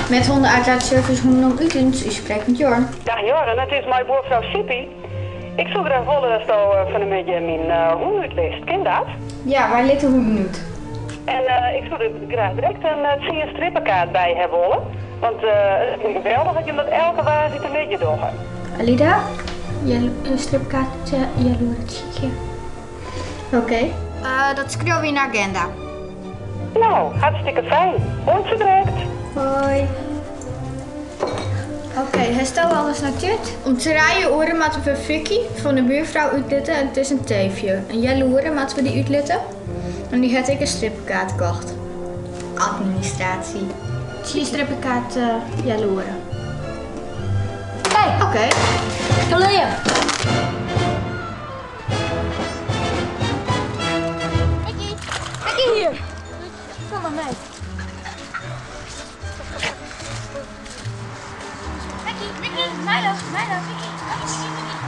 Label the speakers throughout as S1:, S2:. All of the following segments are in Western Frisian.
S1: Met hondenuitlaatservice Honden om Utens, u spreekt met Jorn.
S2: Dag Jorn, it is mei buorfrou Sippy. Ik soe graach wolle datsto fan 'e middei myn hûn útlitst. Kin dat?
S1: Ja, wy litte hûnen út.
S2: En ik soe der graach direkt in tsien strippekaart by ha wolle, want it is geweldich dat jim dat elke woansdeitemiddei dogge.
S1: Alida, in stripkaart jaloer tsjikje. Oké. Dat skriuwe we yn de agenda.
S2: No, hartstikke fijn. Oant sa direkt.
S1: Hoi. Oké, hasto alles noteard? Om trije oere moatte we Vicky fan de buurfrou útlitte en it is in teefje. In healoere moatte we dy útlitte en dy hat ek in strippekaart kocht. Administratie. Tsien strippekaart healoere. Oké.
S3: Klear. Mickey, Mickey hier. Kom maar mee. Mickey, Mickey, Milo, Milo, Mickey, Mickey,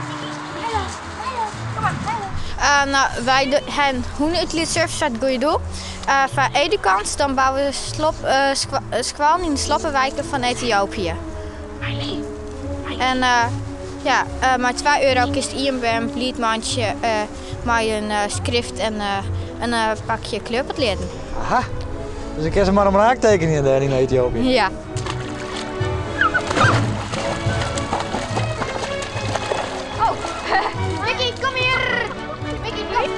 S3: Mickey, Milo, Milo, kom maar, Milo.
S1: Uh, nou, wy ha in hûne-útlitservice foar it goede doel. Uh, foar Edukans, dan bouwe we slop, uh, skoallen yn de sloppewiken fan Ethiopië. En ja, mei twa euro kinst ien bern bliid meitsje mei in skrift en in pakje kleurpotleaden.
S4: Aha, dus ik kin se mar omraak tekenje dêr yn Ethiopië?
S1: Ja. Oh, Mickey, kom hier! Mickey, kom!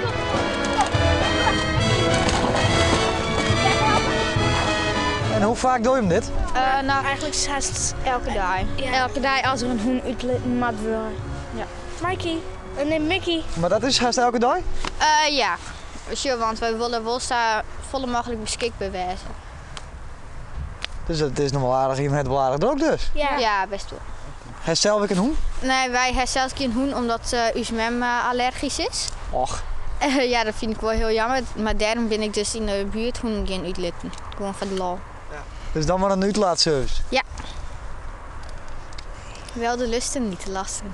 S4: En hoe faak dogge jim dit?
S1: Uh, nou, eigenlijk hast elke dei.
S3: Ja. Elke dei as der in hûn útlitten moat wurde.
S1: Ja.
S3: Mikey, nee Mickey.
S4: Mar dat is hast elke dei?
S1: Uh, ja, sjoch, want wy wolle wol sa folle mooglik beskikber wêze.
S4: Dus it is noch wol aardich, jim ha it wol aardich drok dus?
S3: Ja.
S1: Ja, best wol.
S4: Hast sels ek in hûn?
S1: Nee, wy ha sels gjin hûn omdat ús mem allergysk is.
S4: Och.
S1: Ja, dat fyn ik wol hiel jammer, mar dêrom bin ik dus yn de buert hûnen gean útlitten. Gewoan foar de lol.
S4: Dus dan mar in útlaatservice?
S1: Ja. Wel de lusten, niet de lasten.